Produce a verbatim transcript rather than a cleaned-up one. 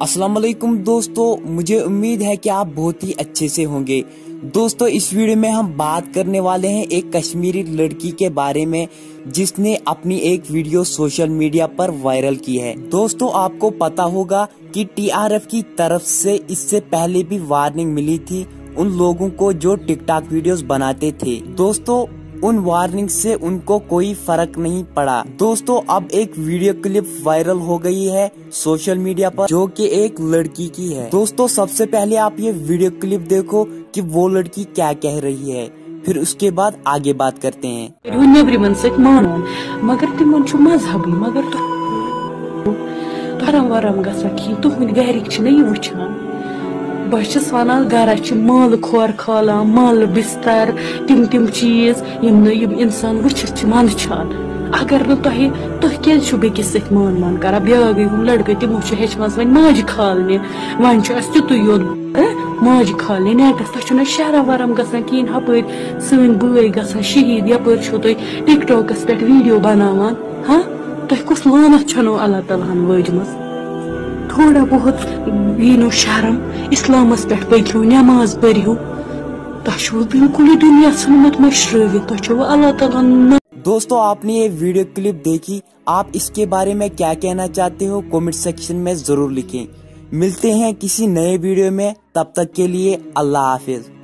अस्सलाम वालेकुम दोस्तों, मुझे उम्मीद है कि आप बहुत ही अच्छे से होंगे। दोस्तों, इस वीडियो में हम बात करने वाले हैं एक कश्मीरी लड़की के बारे में, जिसने अपनी एक वीडियो सोशल मीडिया पर वायरल की है। दोस्तों, आपको पता होगा कि टीआरएफ की तरफ से इससे पहले भी वार्निंग मिली थी उन लोगों को जो टिकटॉक वीडियोस बनाते थे। दोस्तों, उन वार्निंग से उनको कोई फर्क नहीं पड़ा। दोस्तों, अब एक वीडियो क्लिप वायरल हो गई है सोशल मीडिया पर, जो कि एक लड़की की है। दोस्तों, सबसे पहले आप ये वीडियो क्लिप देखो कि वो लड़की क्या कह रही है, फिर उसके बाद आगे बात करते हैं। نیٚبرِمٮ۪ن سۭتۍ مانُن۔ مگر تِمن چھُ مذہبٕے، مگر تۄہہِ تۄہہِ حرام ورم گژھان کِہیٖنۍ، تُہٕنٛدۍ گرِکۍ چھِنہ یہِ وٕچھان۔ بہٕ چھَس وَنان، گرس چھِ مٲلہٕ کھۄر کھالان، مَل بِستَر، تِم تِم چیٖز، یِم نہٕ یِم اِنسان وٕچھِتھ چھِ منٛدچھان۔ اگر نہٕ تۄہہِ، تُہۍ کیٛازِ چھِو بیٚکِس سۭتۍ مان مان کران؟ بیٛاکھ گٔے ہُم لڑکہٕ، تِمو چھِ ہیٚچھمژٕ وۄنۍ ماجہِ کھالنہِ، وۄنۍ چھُ اَسہِ تیُتُے یوت ماجہِ کھالنہِ۔ نیٹس تۄہہِ چھُنہ شرم ورم گژھان کِہیٖنۍ؟ ہپٲرۍ سٲنۍ بٲے گژھان شہیٖد، یپٲرۍ چھِو تُہۍ ٹِک ٹاکس پٮ۪ٹھ ویٖڈیو بناوان۔ ہاں، تۄہہِ کۄس لعنت چھَنو اللہ تعالیٰ ہن وٲجمٕژ؟ تھوڑا بہت یی نو شرم، اسلامس پٮ۪ٹھ پٔکِو، نٮ۪ماز پٔرِو۔ تۄہہِ چھُو بِلکُلٕے دُنیا ژھٕنمُت مٔشرٲوِتھ، تۄہہِ چھُو اللہ تعالیٰ ہن نہ दोस्तों, आपने ये वीडियो क्लिप देखी, आप इसके बारे में क्या कहना चाहते हो, कमेंट सेक्शन में जरूर लिखें। मिलते हैं किसी नए वीडियो में, तब तक के लिए अल्लाह हाफिज।